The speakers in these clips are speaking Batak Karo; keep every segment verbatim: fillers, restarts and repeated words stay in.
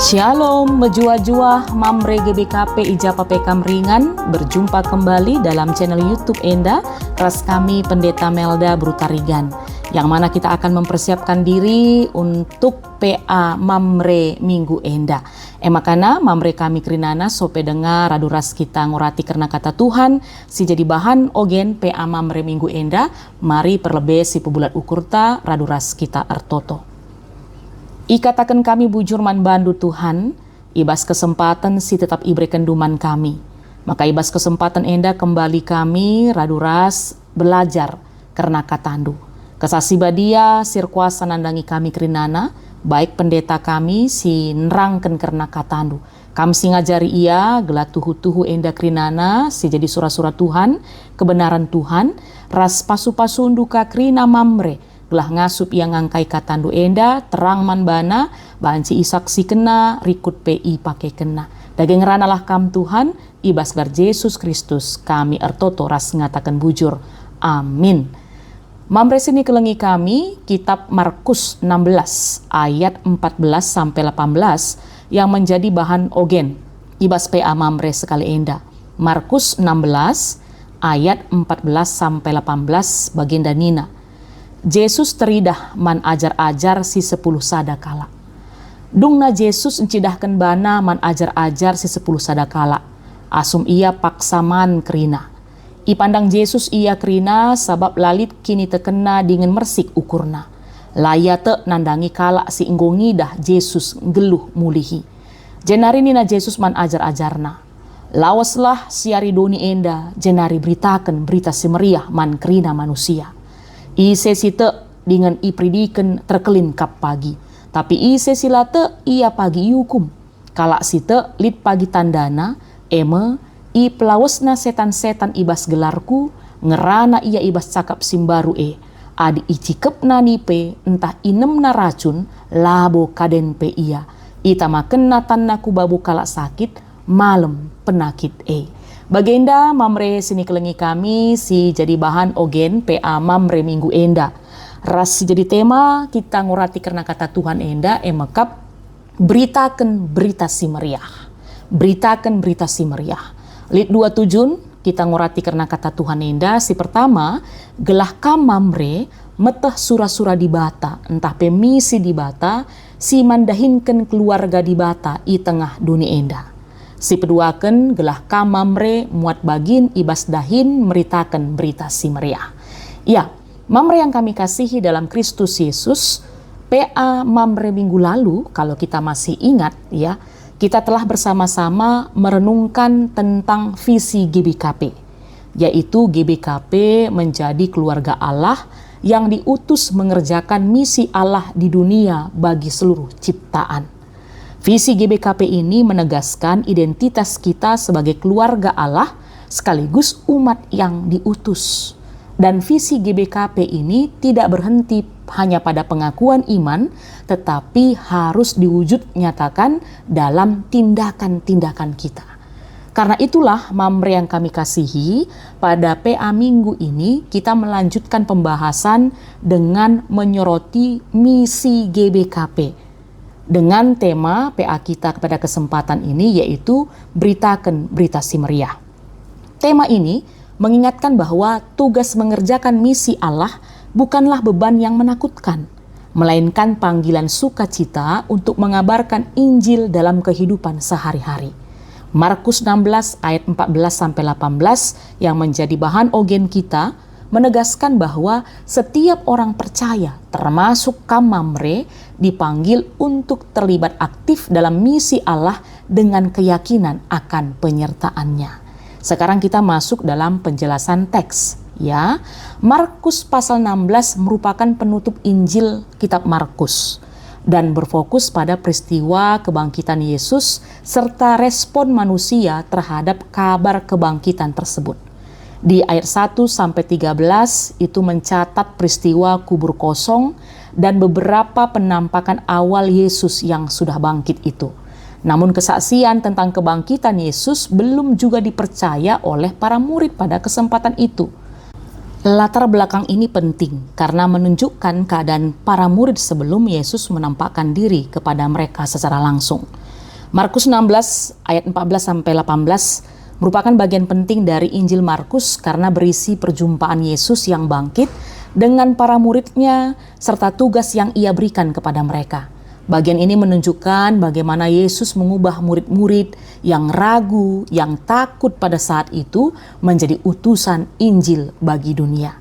Shalom, mejuah-juah Mamre G B K P i ja pe kam ringan, berjumpa kembali dalam channel YouTube enda ras kami Pendeta Melda Brutarigan, yang mana kita akan mempersiapkan diri untuk P A Mamre minggu enda. E makana Mamre kami kerinana sope denga radu ras kita ngurati kerna kata Tuhan, si jadi bahan ogen P A Mamre minggu enda, mari perlebe si pebulat ukurta radu ras kita ertoto. Ikataken kami bujur man bandu, Tuhan, i bas kesempaten si tetap iberekenNdu man kami. Maka i bas kesempaten enda kembali kami radu ras belajar kerna katanNdu. Kesah Si Badia si erkuasa nandangi kami kerinana, baik pendeta kami si nerangken kerna katanNdu. Kam si ngajari ia, gelah tuhu-tuhu enda kerinana si jadi sura-sura Tuhan, kebenaran Tuhan, ras pasu-pasuNdu ka kerina Mamre, gelah ngasup ia ngangkai katanNdu enda terang man bana, banci isaksikenna, rikut pe ipakekenna. Dage ngeranalah Kam, Tuhan, i bas gelar Jesus Kristus kami ertoto ras ngataken bujur. Amin. Mamre si nikelengi kami, kitab Markus enam belas ayat empat belas sampai delapan belas yang menjadi bahan ogen i bas P A Mamre sekali enda. Markus enam belas ayat empat belas sampai delapan belas bagenda nina, Jesus teridah man ajar-ajar si sepuluh sada kalak. Dungna Jesus ncidahken bana man ajar-ajar si sepuluh sada kalak, asum ia paksa man kerina. Ipandang Jesus ia kerina sabap la lit kinitekenna dingen mersik ukurna. La ia tek nandangi kalak si enggo ngidah Jesus nggeluh mulihi. Jenari nina Jesus man ajar-ajarNa, "Laweslah siari doni enda, jenari beritaken Berita Si Meriah man kerina manusia. Ise si tek dingen iperidiken terkelin kap pagi, tapi ise si la tek, ia pagi iukum. Kalak si tek lit pagi tandana, e me, ipelawesna setan-setan i bas gelarKu, ngerana ia i bas cakap si mbaru e. Adi icikepna nipe ntah inemna racun, labo kaden pe ia. Itamakenna tanna ku babo kalak sakit, malem penakit e." Bagenda Mamre si nikelengi kami si jadi bahan ogen P A Mamre minggu enda. Ras si jadi tema kita ngurati kerna kata Tuhan enda, e mekap, Beritaken Berita Si Meriah. Beritaken Berita Si Meriah. Lit dua tujun kita ngurati kerna kata Tuhan enda. Si pertama, gelah kam Mamre meteh sura-sura Dibata, ntah pe misi Dibata si man dahinken keluarga Dibata i tengah doni enda. Si peduaken, gelah kam Mamre muat bagin i bas dahin meritaken Berita Si Meriah. Ya, Mamre yang kami kasihi dalam Kristus Yesus, P A Mamre minggu lalu, kalau kita masih ingat, ya, kita telah bersama-sama merenungkan tentang visi G B K P, yaitu G B K P menjadi keluarga Allah yang diutus mengerjakan misi Allah di dunia bagi seluruh ciptaan. Visi G B K P ini menegaskan identitas kita sebagai keluarga Allah sekaligus umat yang diutus. Dan visi G B K P ini tidak berhenti hanya pada pengakuan iman, tetapi harus diwujud nyatakan dalam tindakan-tindakan kita. Karena itulah, Mamre yang kami kasihi, pada P A minggu ini kita melanjutkan pembahasan dengan menyoroti misi G B K P, dengan tema P A kita pada kesempatan ini, yaitu Beritaken Berita Si Meriah. Tema ini mengingatkan bahwa tugas mengerjakan misi Allah bukanlah beban yang menakutkan, melainkan panggilan sukacita untuk mengabarkan Injil dalam kehidupan sehari-hari. Markus enam belas ayat empat belas sampai delapan belas yang menjadi bahan ogen kita menegaskan bahwa setiap orang percaya, termasuk kam Mamre, dipanggil untuk terlibat aktif dalam misi Allah dengan keyakinan akan penyertaan-Nya. Sekarang kita masuk dalam penjelasan teks, ya. Markus pasal enam belas merupakan penutup Injil kitab Markus dan berfokus pada peristiwa kebangkitan Yesus serta respon manusia terhadap kabar kebangkitan tersebut. Di ayat satu sampai tiga belas itu mencatat peristiwa kubur kosong dan beberapa penampakan awal Yesus yang sudah bangkit itu. Namun kesaksian tentang kebangkitan Yesus belum juga dipercaya oleh para murid pada kesempatan itu. Latar belakang ini penting karena menunjukkan keadaan para murid sebelum Yesus menampakkan diri kepada mereka secara langsung. Markus enam belas ayat empat belas sampai delapan belas merupakan bagian penting dari Injil Markus karena berisi perjumpaan Yesus yang bangkit dengan para muridnya serta tugas yang ia berikan kepada mereka. Bagian ini menunjukkan bagaimana Yesus mengubah murid-murid yang ragu, yang takut pada saat itu menjadi utusan Injil bagi dunia.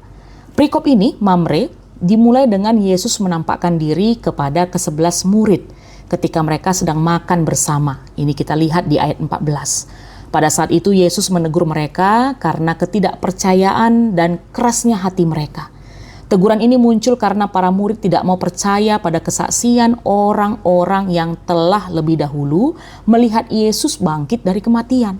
Perikop ini, Mamre, dimulai dengan Yesus menampakkan diri kepada kesebelas murid ketika mereka sedang makan bersama. Ini kita lihat di ayat empat belas. Pada saat itu Yesus menegur mereka karena ketidakpercayaan dan kerasnya hati mereka. Teguran ini muncul karena para murid tidak mau percaya pada kesaksian orang-orang yang telah lebih dahulu melihat Yesus bangkit dari kematian.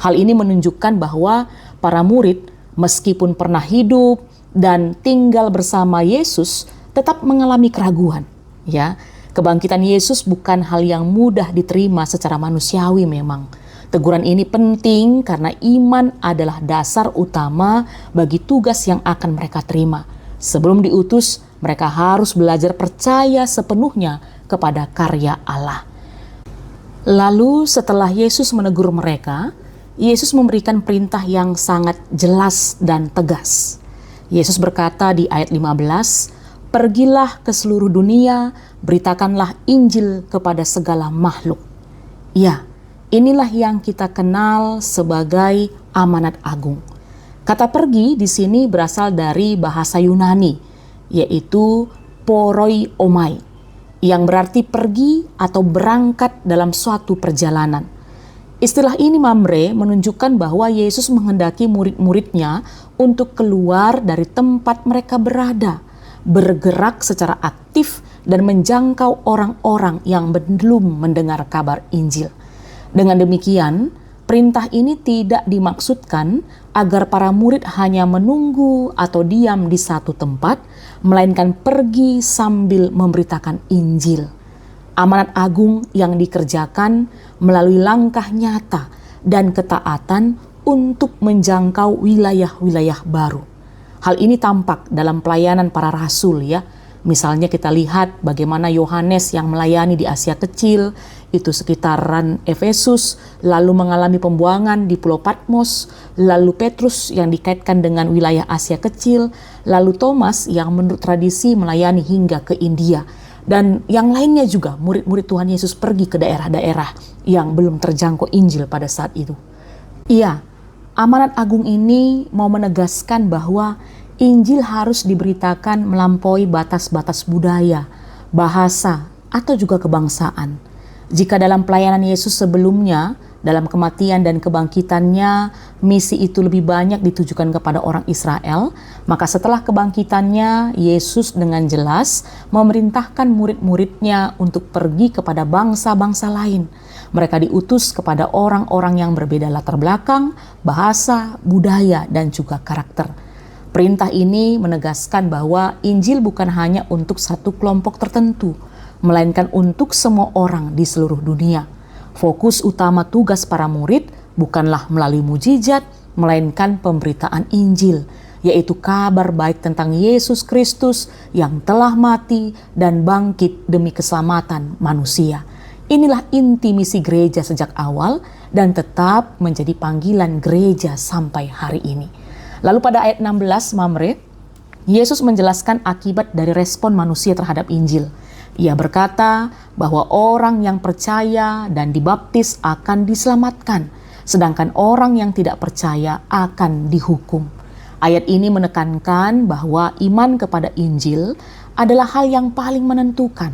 Hal ini menunjukkan bahwa para murid, meskipun pernah hidup dan tinggal bersama Yesus, tetap mengalami keraguan. Ya, kebangkitan Yesus bukan hal yang mudah diterima secara manusiawi memang. Teguran ini penting karena iman adalah dasar utama bagi tugas yang akan mereka terima. Sebelum diutus, mereka harus belajar percaya sepenuhnya kepada karya Allah. Lalu setelah Yesus menegur mereka, Yesus memberikan perintah yang sangat jelas dan tegas. Yesus berkata di ayat lima belas, "Pergilah ke seluruh dunia, beritakanlah Injil kepada segala makhluk." Ya, inilah yang kita kenal sebagai amanat agung. Kata pergi di sini berasal dari bahasa Yunani, yaitu poroi omai, yang berarti pergi atau berangkat dalam suatu perjalanan. Istilah ini, Mamre, menunjukkan bahwa Yesus menghendaki murid-muridnya untuk keluar dari tempat mereka berada, bergerak secara aktif, dan menjangkau orang-orang yang belum mendengar kabar Injil. Dengan demikian, perintah ini tidak dimaksudkan agar para murid hanya menunggu atau diam di satu tempat, melainkan pergi sambil memberitakan Injil. Amanat agung yang dikerjakan melalui langkah nyata dan ketaatan untuk menjangkau wilayah-wilayah baru. Hal ini tampak dalam pelayanan para rasul, ya. Misalnya, kita lihat bagaimana Yohanes yang melayani di Asia Kecil, itu sekitaran Efesus, lalu mengalami pembuangan di Pulau Patmos, lalu Petrus yang dikaitkan dengan wilayah Asia Kecil, lalu Thomas yang menurut tradisi melayani hingga ke India. Dan yang lainnya juga, murid-murid Tuhan Yesus pergi ke daerah-daerah yang belum terjangkau Injil pada saat itu. Iya, amanat agung ini mau menegaskan bahwa Injil harus diberitakan melampaui batas-batas budaya, bahasa, atau juga kebangsaan. Jika dalam pelayanan Yesus sebelumnya, dalam kematian dan kebangkitannya, misi itu lebih banyak ditujukan kepada orang Israel, maka setelah kebangkitannya, Yesus dengan jelas memerintahkan murid-muridnya untuk pergi kepada bangsa-bangsa lain. Mereka diutus kepada orang-orang yang berbeda latar belakang, bahasa, budaya, dan juga karakter. Perintah ini menegaskan bahwa Injil bukan hanya untuk satu kelompok tertentu, melainkan untuk semua orang di seluruh dunia. Fokus utama tugas para murid bukanlah melalui mujizat, melainkan pemberitaan Injil, yaitu kabar baik tentang Yesus Kristus yang telah mati dan bangkit demi keselamatan manusia. Inilah inti misi gereja sejak awal dan tetap menjadi panggilan gereja sampai hari ini. Lalu pada ayat enam belas, Mamre, Yesus menjelaskan akibat dari respon manusia terhadap Injil. Ia berkata bahwa orang yang percaya dan dibaptis akan diselamatkan, sedangkan orang yang tidak percaya akan dihukum. Ayat ini menekankan bahwa iman kepada Injil adalah hal yang paling menentukan.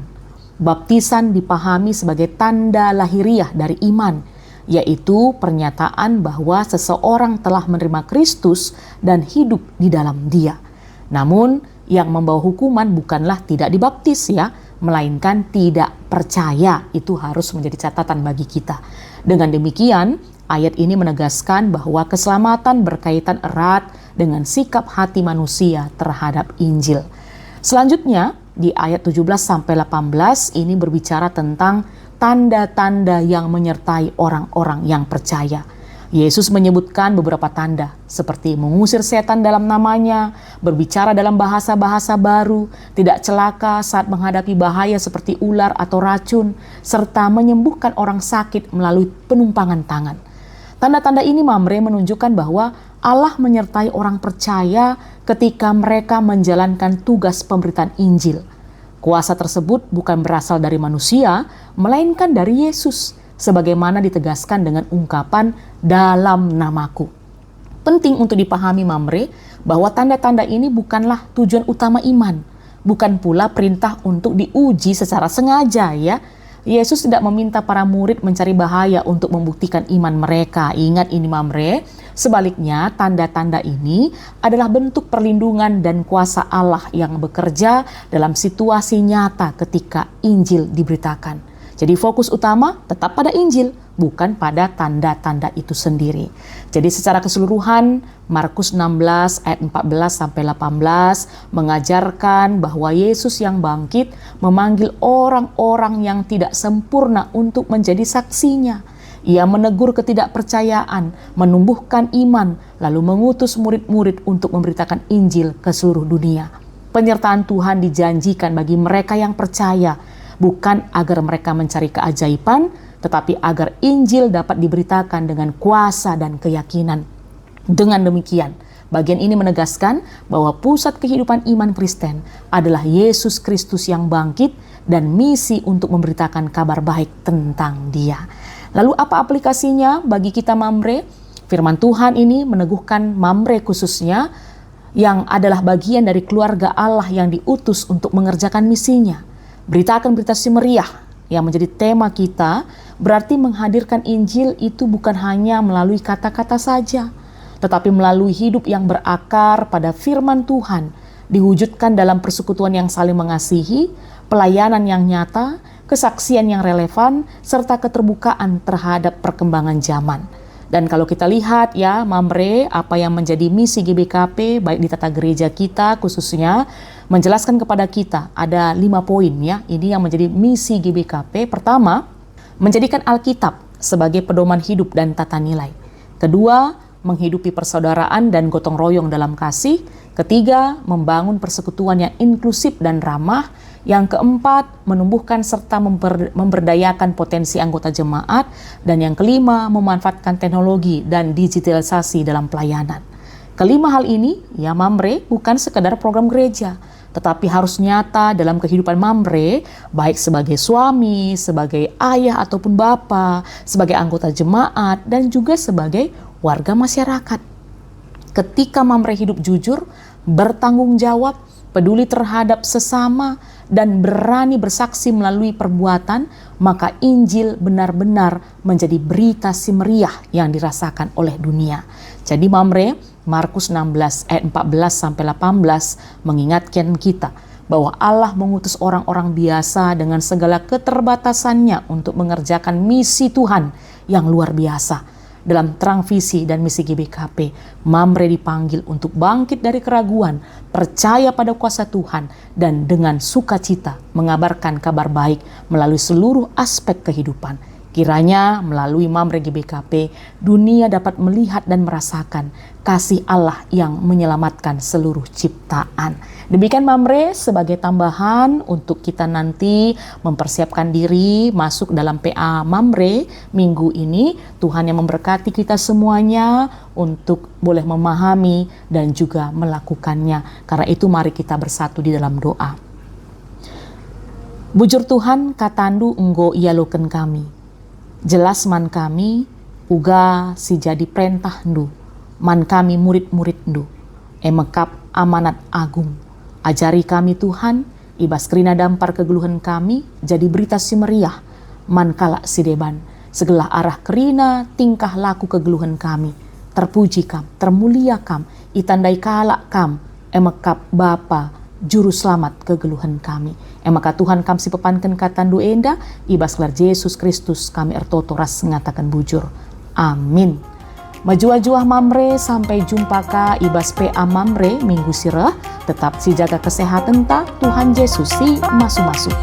Baptisan dipahami sebagai tanda lahiriah dari iman, yaitu pernyataan bahwa seseorang telah menerima Kristus dan hidup di dalam Dia. Namun, yang membawa hukuman bukanlah tidak dibaptis, ya, melainkan tidak percaya. Itu harus menjadi catatan bagi kita. Dengan demikian, ayat ini menegaskan bahwa keselamatan berkaitan erat dengan sikap hati manusia terhadap Injil. Selanjutnya, di ayat tujuh belas sampai delapan belas ini berbicara tentang tanda-tanda yang menyertai orang-orang yang percaya. Yesus menyebutkan beberapa tanda, seperti mengusir setan dalam namanya, berbicara dalam bahasa-bahasa baru, tidak celaka saat menghadapi bahaya seperti ular atau racun, serta menyembuhkan orang sakit melalui penumpangan tangan. Tanda-tanda ini, Mamre, menunjukkan bahwa Allah menyertai orang percaya ketika mereka menjalankan tugas pemberitaan Injil. Kuasa tersebut bukan berasal dari manusia, melainkan dari Yesus, sebagaimana ditegaskan dengan ungkapan "dalam namaku". Penting untuk dipahami, Mamre, bahwa tanda-tanda ini bukanlah tujuan utama iman, bukan pula perintah untuk diuji secara sengaja, ya. Yesus tidak meminta para murid mencari bahaya untuk membuktikan iman mereka. Ingat ini, Mamre. Sebaliknya, tanda-tanda ini adalah bentuk perlindungan dan kuasa Allah yang bekerja dalam situasi nyata ketika Injil diberitakan. Jadi, fokus utama tetap pada Injil, bukan pada tanda-tanda itu sendiri. Jadi, secara keseluruhan, Markus enam belas ayat empat belas sampai delapan belas mengajarkan bahwa Yesus yang bangkit memanggil orang-orang yang tidak sempurna untuk menjadi saksinya. Ia menegur ketidakpercayaan, menumbuhkan iman, lalu mengutus murid-murid untuk memberitakan Injil ke seluruh dunia. Penyertaan Tuhan dijanjikan bagi mereka yang percaya, bukan agar mereka mencari keajaiban, tetapi agar Injil dapat diberitakan dengan kuasa dan keyakinan. Dengan demikian, bagian ini menegaskan bahwa pusat kehidupan iman Kristen adalah Yesus Kristus yang bangkit dan misi untuk memberitakan kabar baik tentang Dia. Lalu, apa aplikasinya bagi kita, Mamre? Firman Tuhan ini meneguhkan Mamre khususnya, yang adalah bagian dari keluarga Allah yang diutus untuk mengerjakan misinya. Beritakan Berita Si Meriah yang menjadi tema kita berarti menghadirkan Injil itu bukan hanya melalui kata-kata saja, tetapi melalui hidup yang berakar pada firman Tuhan, diwujudkan dalam persekutuan yang saling mengasihi, pelayanan yang nyata, kesaksian yang relevan, serta keterbukaan terhadap perkembangan zaman. Dan kalau kita lihat, ya, Mamre, apa yang menjadi misi G B K P, baik di tata gereja kita khususnya, menjelaskan kepada kita ada lima poin, ya, ini yang menjadi misi G B K P. Pertama, menjadikan Alkitab sebagai pedoman hidup dan tata nilai. Kedua, menghidupi persaudaraan dan gotong royong dalam kasih. Ketiga, membangun persekutuan yang inklusif dan ramah. Yang keempat, menumbuhkan serta memper-, memberdayakan potensi anggota jemaat. Dan yang kelima, memanfaatkan teknologi dan digitalisasi dalam pelayanan. Kelima hal ini, ya, Mamre, bukan sekedar program gereja, tetapi harus nyata dalam kehidupan Mamre, baik sebagai suami, sebagai ayah ataupun bapa, sebagai anggota jemaat, dan juga sebagai warga masyarakat. Ketika Mamre hidup jujur, bertanggung jawab, peduli terhadap sesama, dan berani bersaksi melalui perbuatan, maka Injil benar-benar menjadi Berita Si Meriah yang dirasakan oleh dunia. Jadi, Mamre, Markus enam belas ayat empat belas sampai delapan belas mengingatkan kita bahwa Allah mengutus orang-orang biasa dengan segala keterbatasannya untuk mengerjakan misi Tuhan yang luar biasa. Dalam terang visi dan misi G B K P, Mamre dipanggil untuk bangkit dari keraguan, percaya pada kuasa Tuhan, dan dengan sukacita mengabarkan kabar baik melalui seluruh aspek kehidupan. Kiranya melalui Mamre G B K P, dunia dapat melihat dan merasakan kasih Allah yang menyelamatkan seluruh ciptaan. Demikian, Mamre, sebagai tambahan untuk kita nanti mempersiapkan diri masuk dalam P A Mamre minggu ini. Tuhan yang memberkati kita semuanya untuk boleh memahami dan juga melakukannya. Karena itu, mari kita bersatu di dalam doa. Bujur Tuhan, kataNdu enggo ialoken kami. Jelas man kami, uga si jadi perentahNdu, man kami murid-muridNdu, e mekap amanat agung. Ajari kami, Tuhan, i bas kerina dampar kegeluhen kami, jadi Berita Si Meriah man kalak si deban, segelah arah kerina tingkah laku kegeluhen kami. Terpuji Kam, termulia Kam, itandai kalak Kam, e mekap Bapa, Juru Selamat kegeluhen kami. E maka Tuhan, Kam si pepanken kataNdu enda, i bas gelar Jesus Kristus kami ertoto ras ngataken bujur. Amin. Mejuah-juah Mamre, sampai jumpa ka i bas P A Mamre minggu si reh. Tetap sijaga kesehatenta, Tuhan Jesus si masu-masu.